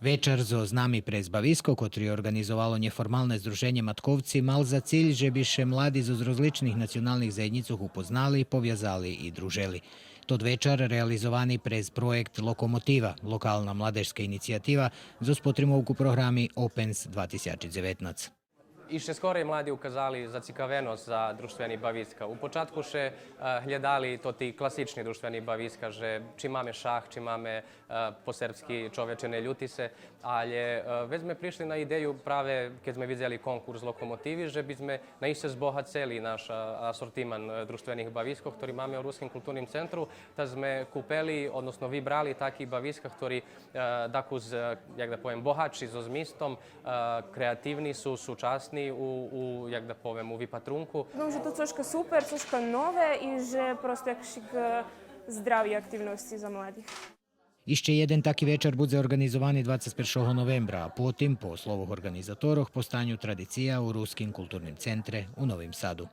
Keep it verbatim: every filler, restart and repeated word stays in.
Вечар зоз нами през бависко, котри орґанизовало нєформалне здруженє Матковци, мал за циль же би ше млади зоз розличних националних заєднїцох упознали, повязали и дружели. Тот вечар реализовани през проєкт Локомотива, локална младежска инициятива, зоз потримовку програми Опенс два тисячи дзеветнац. Ище скорей млади указали зацикавеносц за дружтвени бависка. У початку ше, е, глєдали тоти класични дружтвени бависка, же чи маме шах, чи маме, е, по сербски Човече не лютисе, алє, е, вец зме пришли на идею праве кед зме видзели конкурс Локомотиви, же би зме наисце збогацели наш, е, асортиман, е, дружтвених бавискох, котри маме у Руским културним центру, та зме купели, односно вибрали таки бависка, котри, е, дакус, е, як да повем, богатши зоз змистом, е, креативни су, сучасни у, у, як да повем, у випатрунку. Думам же то цошка супер, цошка нове и же просто якшик, е, здрави активносци за младих. Ище єден таки вечар будзе орґанизовани двацец першого новембра, а потим, по словох орґанизаторох, постаню традиция у Руским културним центре у Новим Саду.